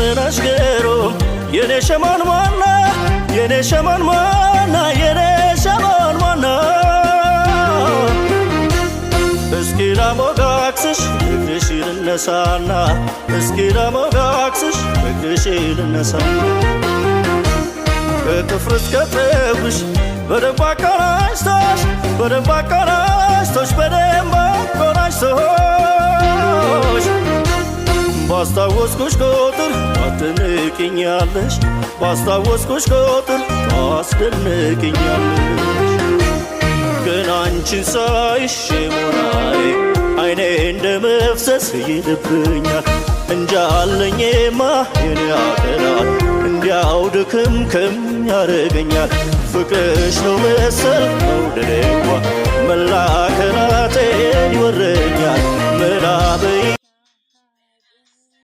ምናሽ ግሩም የኔ ሸማን ማና፣ የኔ ሸማን ማና፣ የኔ ሸማን ማና። እስኪ ላሞጋግስሽ ፍቅርሽ ልነሳና፣ እስኪ ላሞጋግስሽ ፍቅርሽ ልነሳና፣ ከጥፍር እስከ ፀጉርሽ በደንብ አቀናጅቶሽ፣ በደንብ አቀናጅቶሽ፣ በደንብ አቀናጅቶሽ። ባስታወስኩሽ ቁጥር ታስደንቅኛለሽ፣ ባስታወስኩሽ ቁጥር ታስደንቅኛለሽ። ግን አንቺን ሳይሽ ሞናዬ አይኔ እንደ መፍሰስ ይልብኛል። እንጃለኝማ የኔ አከላት እንዲያው ድክምክም ያደርገኛል። ፍቅርሽ ነው መሰል መውደዴዋ መላከላቴን ይወረኛል። ምናበይ